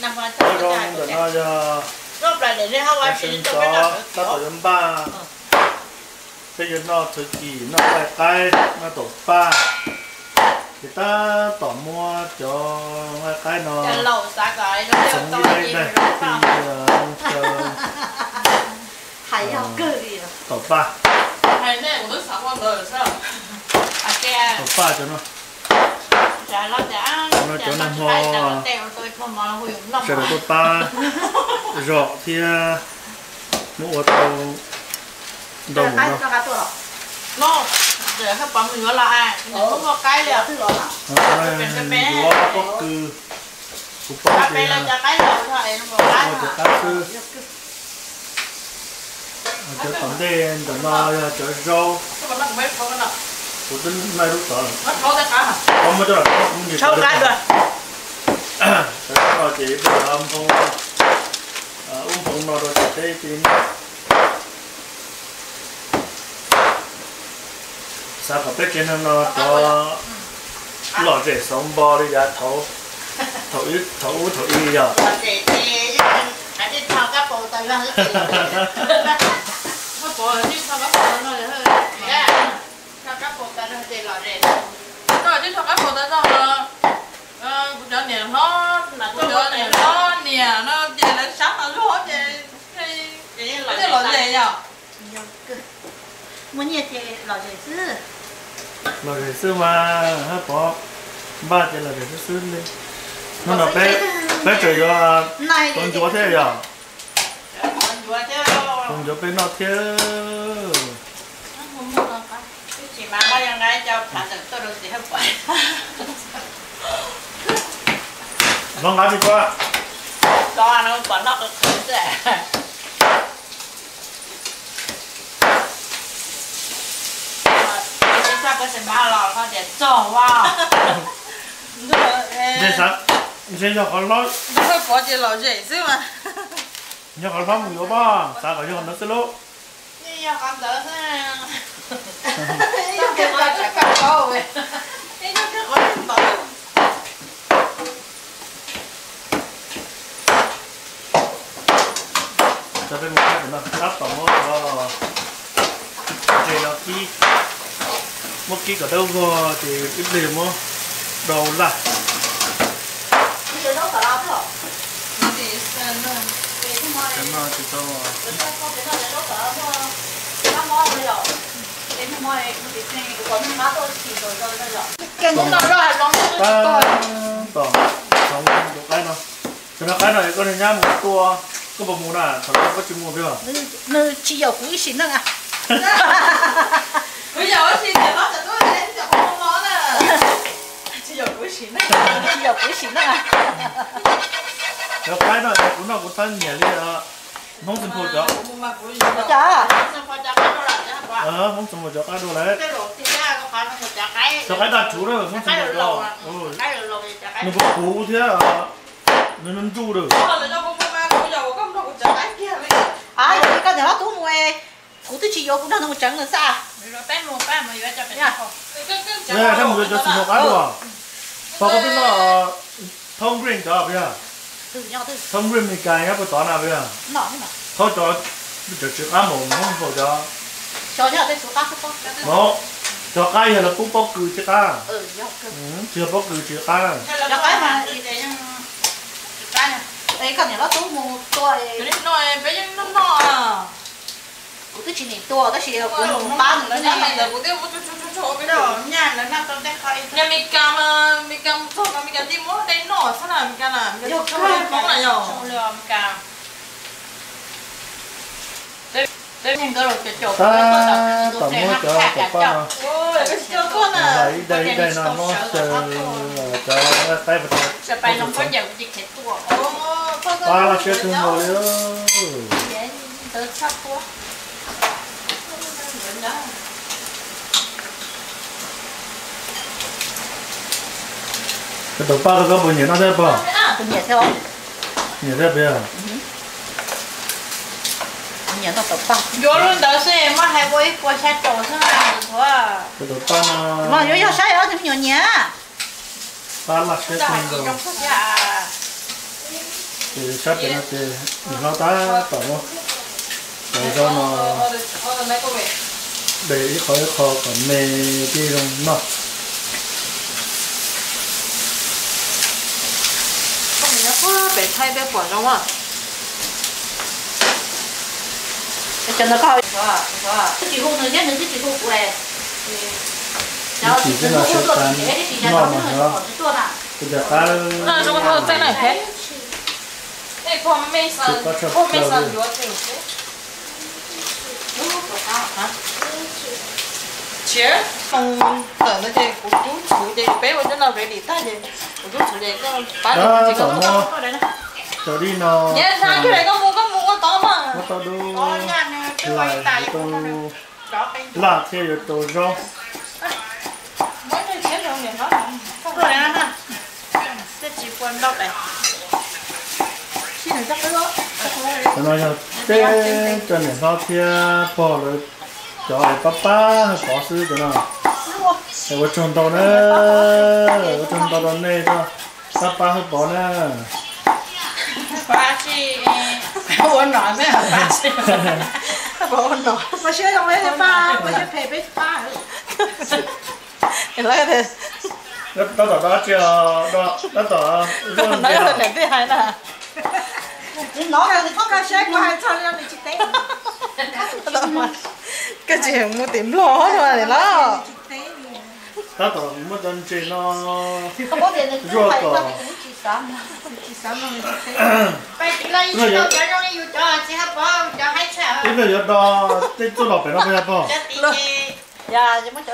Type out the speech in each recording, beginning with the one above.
Nyob zoo, ntawm no yog peb sawv ntxov tab tom yuav npaj, peb yuav noj txhua kis, noj nqaij qaib, noj taum paj, ces tab tom muab cov nqaij qaib no txhoov ib daim daim ti, taum paj, taum paj cov no. Cov no cov nag hmo sawv daws tuaj pab zom thiab muab ua tau ntau mus no. Yuav pob kws, kuv paub tias ua cov qab xwb. Cov tom ntej ntawm no yog cov zaub, kuv twb noj ib lub tod lawm, muab coj los rhaub mus nim rau. Cov no ces peb ua nphoo, ua nphoo no rau ces peb cia li noj. Xav kom peb tsev neeg no rov lom zem xauv npo li yav thaum, thaum ub thaum i yog. Kuv cov niam hlob, kuv cov niam hlob niam no ces lawv sab hauv lub hauv ces thiaj lom zem yom. Muaj nyiaj ces lom zem xwb. Lom zem xwb mas, hab pov npaj ces lom zem xwb xwb li. Hnub no peb tseem yuav tuav ncuav thiab yom. Tuav ncuav peb noj thiab. Hlob nqa tsis tau. Ntshe yog qhov hlob, yog qhov hlob mus yuav pab, xav kom yog qhov ntawd xwb lauj. Cov peb mus thaij no tab tom muab cov ntses no kib, muab kib kom dawb vog ces ib pliag muab dau laj. Tab tom xov cov qaib no, cov no qaib no koj niag nyab mus tua, koj puas mus na? Thaum no koj tsis mus peb. Nws tsis yaum kuv ib sim neej. Tsis yaum kuv ib sim neej. Cov qaib no kuv noj kuv thab nyiam li. Hmoob txwv npau cov, Hmoob txwv npau cov qaib dua lawm. Cov qaib daj rhuv na, Hmoob txwv npau cov, nws puv puv thiab nws ntsuj ntsuj lawm. Koj niam hlob tub mus, kuv twb tsis yuav, kuv nrog nws mus tsev nws xwb. Peb mus yuav cov txwv npau qab dua. Pog koj twb noj Tom Green cov peb yog, Tom Green Meskas nyob puag tod na peb yog. Thaub cov, cov tsw qab mus Hmoob npau cov. No, cov qab yog lawv pub pob kws tsis qab. Tsis yog pob kws tsis qab. Kuv twb tsis nim tua tab sis kuv mus pab nws. Niag Meskas mas Meskas mus txog mas Meskas thiaj muab dej noj xwb na, Meskas na, Meskas tsis tshua hmoob na yog. Tab tom muab cov taum paj no hlais ib daim ib daim no muab xyaw cov qaib, pab laj siab kawg nkaus li. Cov taum paj koj puas nyiam noj thiab pog? Nyiam thiab peb. Yuav lub ntawd xwb, muab hais ua ib puas xya caum xwb. Cov taum paj no yuav yog saib ob tug me nyuam nyiam. Pab laj siab kawg nkaus. Ces sab pem no ces niam hlob tab tom muab cov zaub no de ib qho ib qho kom me thiaj zoo noj. Pem thaij peb pom zoo. Ib chim xwb no sawv tas noj mas no, tus tias qab. Tsis txawm no ces kuv tub txhuv ces peb ua cov no ready tag ces kuv tub txhuv ces koj pab. Tab tom muab cov dib no, koj mus, koj mus ua tod mas, muab tau dub lais yuav rau laj thiab yuav rau zaub. Cov no yog peb cov niam hlob thiab pog lawv cov pab pab hawj pov xwb cov no. Ua tsaug ntau na, ua tsaug ntau rau nej pab pab hawj pov na. Ua no, ua no, pab siab zoo pab, pab siab phem peb pab. Tab tom dab tsi, tab tom niam tij hais na. Koj tsis mus tim Nplog no los? Tab tom muab cov ntses no zuaj kom ib pliag yuav do tej txuj los pem no pog yog pog. Tsis muab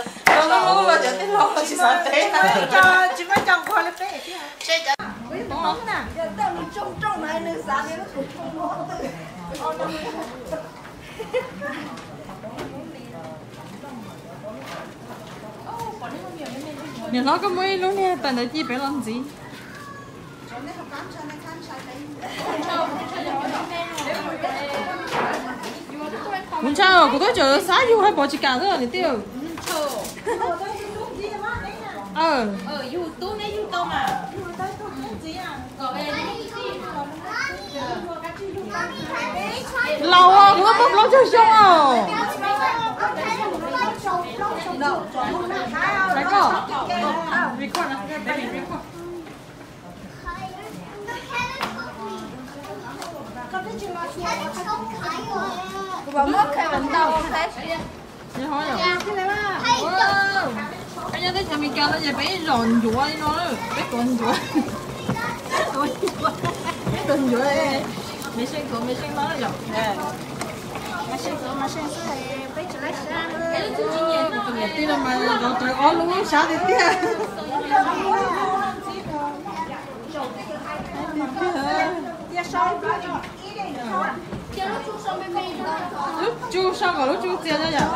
cov nquag li peb. Niam hlob, koj muab ib lub niag tawm ntawd ci pem los ntxiv. Kuv ntshai, kuv twb tseem xav yug hawj pov tsis kam xwb niam tij. Laus, kuv twb muaj plaub caug xyoo os. Peb nyob teb chaws Amelikas no ces peb ib zos ncuav li no, peb tuav ncuav, peb tuav ncuav, me seej tuav me seej no yom. Tus niam tij no mas zov rawv ob lub sab tiag tiag. Lub tsu so kom lub tsu txias no yom.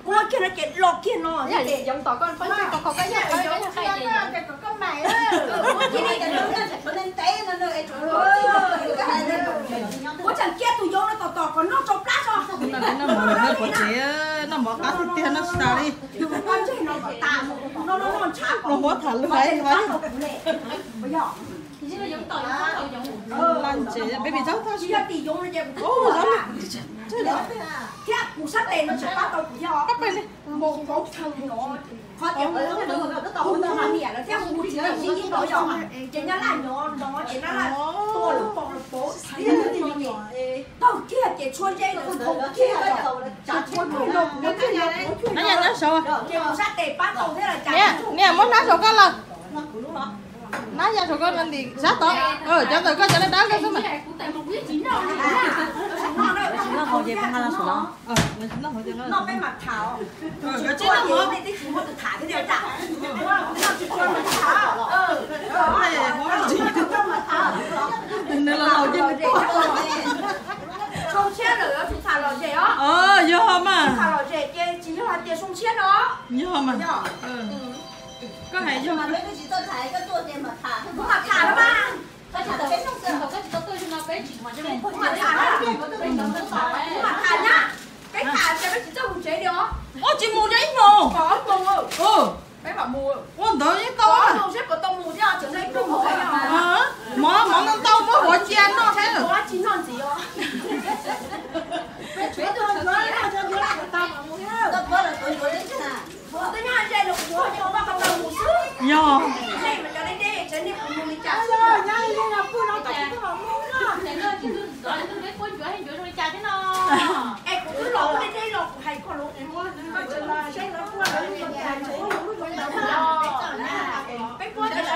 Kuv kiag no ces los kiag no. Kuv tseem cia tus yoov no tom tom kom noj tsau plab tso. Noj mov qab tiag tiag, noj tsis tas li. Noj noj noj ntshav, los muab tham lwm hais. Thiab kuv sab tes no tseem pab tau kuv yog mus kauv chaw no, qhov tias mus ua niam lawv thiab mus txiv neej sib ntsib no yog, ces nyab laj nyob no ces nyab laj tua lawv pom lawv pov, tawg kiag ces tshuab zeb lawv thaum kiag, ces kuv sab tes pab tau thiab los cas. Niam, muab hnab saum koj lawm. Hnab ya saum koj ntim sab tod, cov ntawm koj cov dawb dawb koj xwb mas. Noj peb mas tham, nej twb tsis muaj tus tham thiab tiag. Nws los laus ces nws tuaj. Zoo siab lawm yuav tsum tham lom zem os. Yog mas. Tham lom zem ces tsis yog hais tias zoo siab no. Yog mas. Koj hais yog. Kuv mam tham na mas. Kuv mam tham na. Kuv mam tham na. Peb tham tias peb tsis txawj mus tsev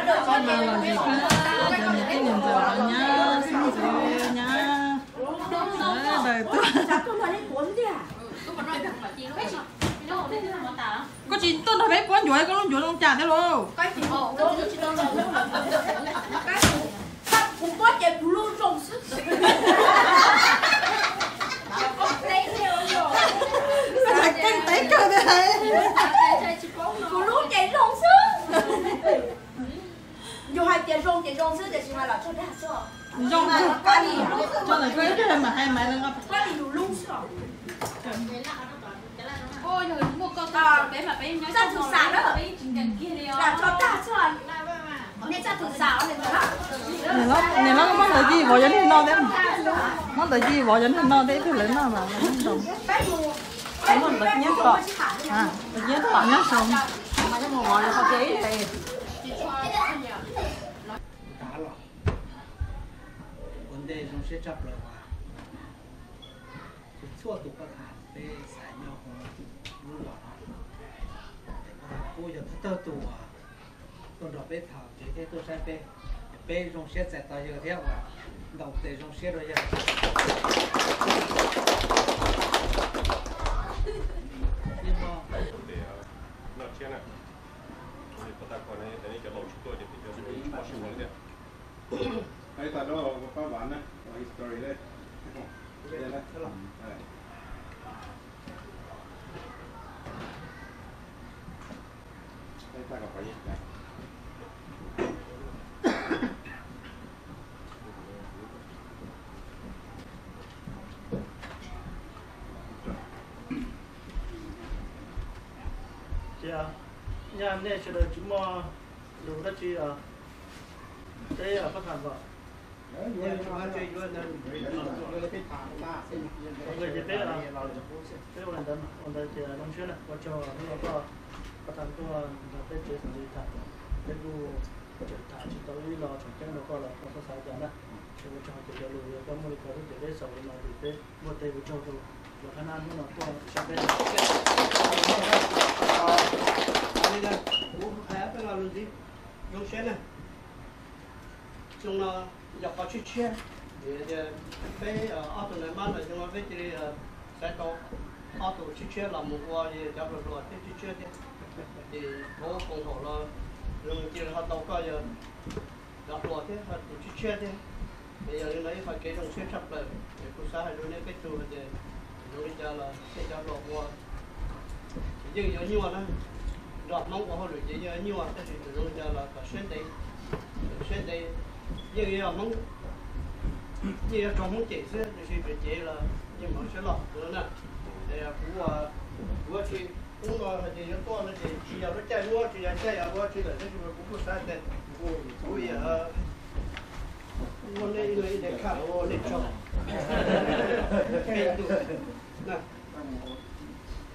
Cov niam tij niam ntxawm los nyab xeeb ntxwv nyab sawv daws tuaj. Koj tsis tuaj nrog peb puab ncuav, koj lub ncuav zoo cas thiab lauj? Kuv puab ces kuv lub zoo xwb. Keej teb kawg tiag. Kuv lub ces zoo xwb. Yus hais tias zoo ces zoo xwb, tiam sis mas los tso dag xwb. Zoo, tso ntawm koj ib pliag mam hais mas, koj li yus lub xwb. Txaj tus xam na, lam tso dag xwb. Nej txaj tus xam. Niam hlob, niam hlob, koj muab ntawv ci vov yog nej noj thiab. Muab ntawv ci vov yog nej noj thiab, ib pliag lawv noj mas zoo. Nyob zoo. Ua ntej zoo siab tshaj plaws uas txhua tus pab tham peb xav nyob hauv lub zos no. Pab tham kuj yog thawj thawj tus uas tuaj nrog peb tham tsev thiab tuaj saib peb, peb zoo siab txais tos yawg thiab uas ntaus tes zoo siab rau yawg. Ais tas rau pab Vam na, history le. Ces nyaj nej sawv daws tsis muaj lus dab tsi, peb pab tham kom, peb ua li ntawd, ua ntawd ces zoo siab na, ua tsaug hnub no koj pab tham tuaj nrog peb tsev xeem li tham, peb kuj tseem tham tsis tau ib lo tseem ceeb rau koj los koj txhob xav cas na. Ces ua tsaug ces cov lus yog koj muaj li ko lub cev peb xaus li no ces peb muaj tej ua tsaug rau los thab nab hnub no tuaj saib peb. Kuv hais ob peb lo lus ntxiv, zoo siab na. Xyoo no yog qhov tshiab tshiab, vim tias peb ob tug nais mab no xyoo no peb cia li xaiv tau ob tug tshiab tshiab los mus ua cov hluas hluas thiab tshiab tshiab thiab. Ces thov foom haum los zoo cia li ho tau koj yog cov hluas thiab tus tshiab tshiab thiab. Ces yog li no ib qhov kev zoo siab tshaj plaws, es kuv xav hais rau nej peb tug hais tias zoo li cas los tej cov hluas ua yeej yuav nyuaj na. Nrog Hmoob ua hauj lwm ces yeej yuav nyuaj, tab sis txawm zoo li cas los kom siab ntev, siab ntev. Yeej yog Hmoob, yeej yuav raug Hmoob cem xwb, tiam sis pem cev los yeej mam siab loj na. Es kuv, kuv ua tsis, hnub no hais tias yuav tuaj no ces tsis yog lub caij muab, tsis yog caij ua tsis lawm, tab sis mas kuv kuj xav tias kuv yam muaj nej ib leeg ib ntiag khaj ua nej tsaug peb tug na.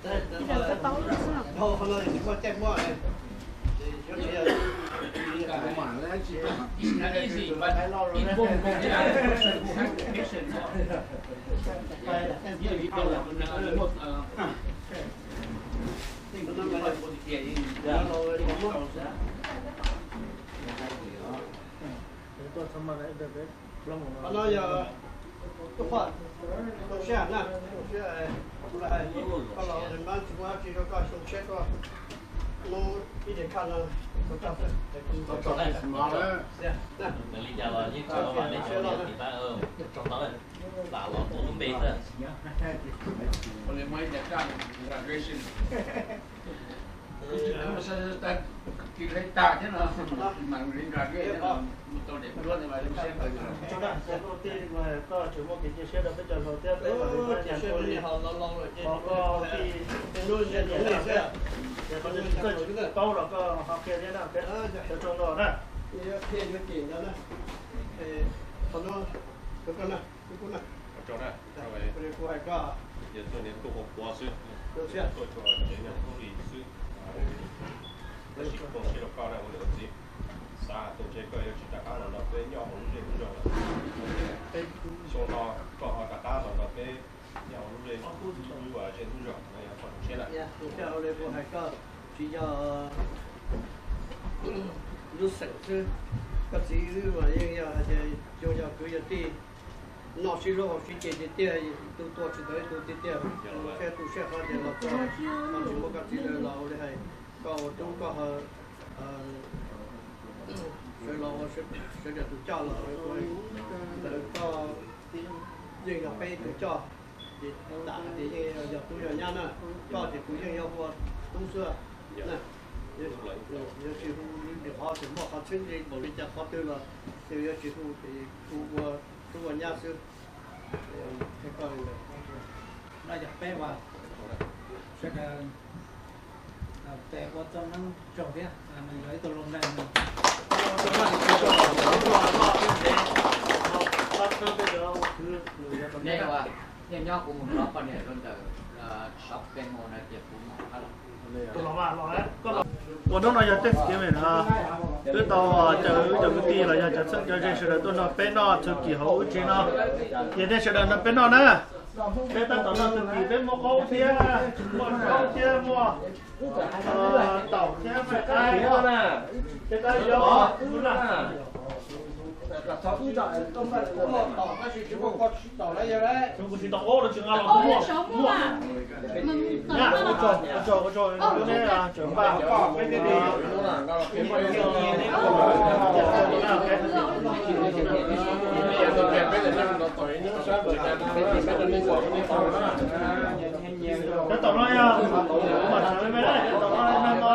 Dhau qhov no tsis muaj caij muab, Qhov no yog tub Qhuaj, zoo siab na, zoo siab, kuv los hais, koj los ua nais mab tsis muaj dab tsi rau koj, zoo siab koj muab ib ntiag khaj no rau koj xwb. Zoo siab los na. Tso dag, koj tseem muaj kev cia siab rau peb cov hluas thiab peb mam li muab ib nyuag tua li qhov koj tij, es koj tsis txawj paub los koj ho qhia thiab na, cov tsaug ntau na. Kuv hais koj, yog tuaj niam tuaj ua quav xwb, tuaj tsuas nyob hnub li xwb. Tab sis koj siab rau koj na ua niam ua txiv, xav tuaj ntshe koj yuav tsis rov qab los nrog peb nyob hauv lub zej lub zog lawm. Xyoo no koj ho rov qab los nrog peb nyob hauv lub zej lub zog no yog koj zoo siab lawm. Tsis yog Lub xeem xwb, koj txiv wb mas yeej yog hais tias yog kwv yog tij, noj sib hlub haus sib ce tiag tiag, tus tuag tsis tau ib tug tiag tiag. Siab tu siab qhov tias los txog, tsis muaj koj txiv lawv los ua li hais, koj ua tub koj sawv los ua sawv daws tus coj los ua ntawd, koj yeej yog peb tus coj. Ces tam hais tias yeej yog tub yog nyab na, coj ces kuv yeej yog hu ua tub xwb. Yuav tsis hu li qhov tseem muaj qhov txheeb ze npaum li cas qhov twg los ces yuav tsis hu, ces hu ua tub ua nyab xwb. No yog peb uas sawv daws tes ua txoj neeb tsaug thiab, nws yog ib tug lus ntees. Nej ua, nyob nyob kuv mus hlov poj niam rau ntawm sab peb hmo na ces kuv mam rov los. Ua hnub no yog tej kev me na, twb tau cov wb cov kwv tij los yog cov txheeb cov ze sawv daws tuaj nrog peb noj txhua kis hauv wb tsev no. Ces nej sawv daws nrog peb noj na. Peb tab tom noj txhua kis, peb muaj qaub thiab, muaj zaub thiab, muaj taum thiab, muaj qaib, peb tab yog tus kuv tsis tau qaub los tsis nqa los kuv muaj, muaj. Ua tsaug, ua tsaug, ua tsaug, ua tsaug, peb thiaj li Cov tom no yog, mas sawv me me, cov tom no yog no rau niam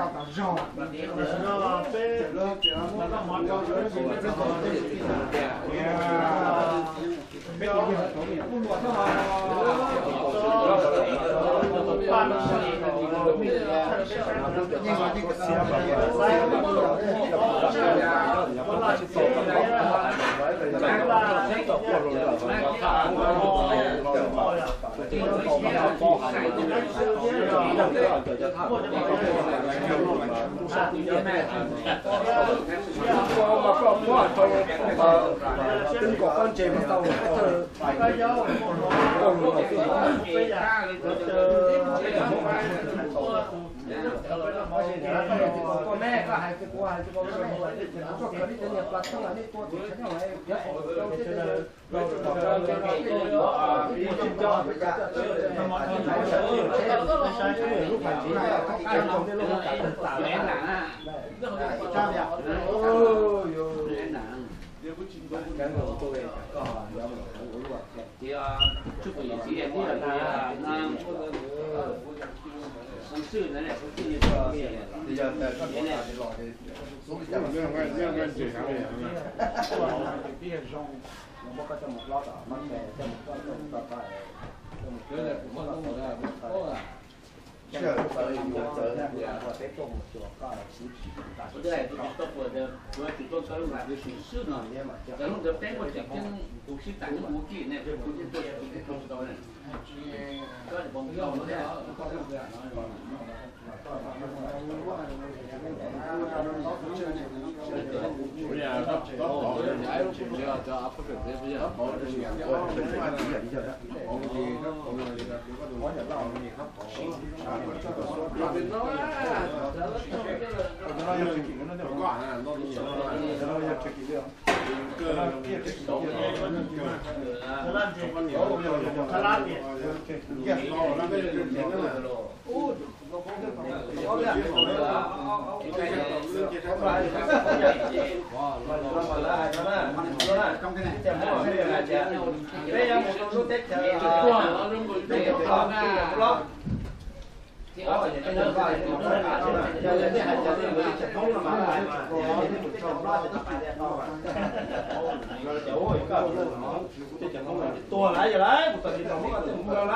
tsev. Tuag lawm yog lawm, kuv txom tsis tau muab koj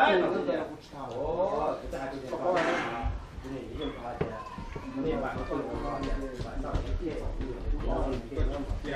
tus mus lawm.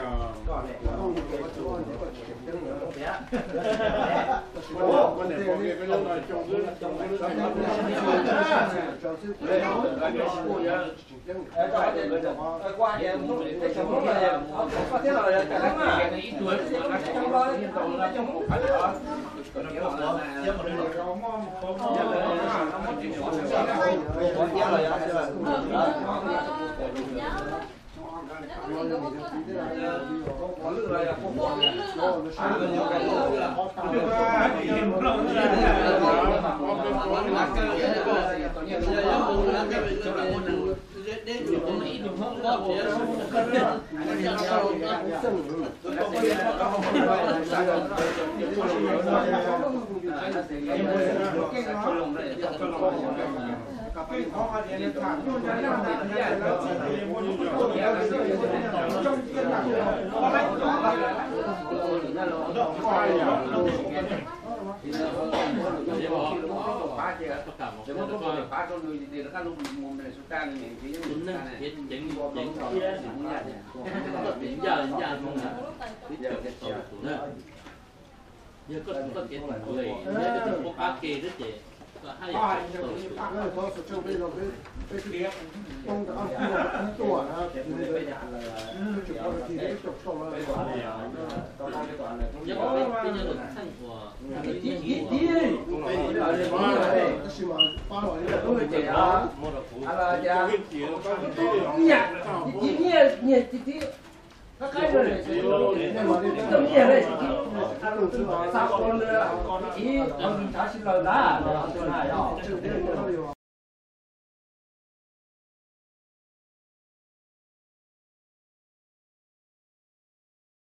Yog koj tus koj kev tus, yog koj tus qab ke xwb ces koj haj yam tau. Nyob peb, peb nyob tus txheej uas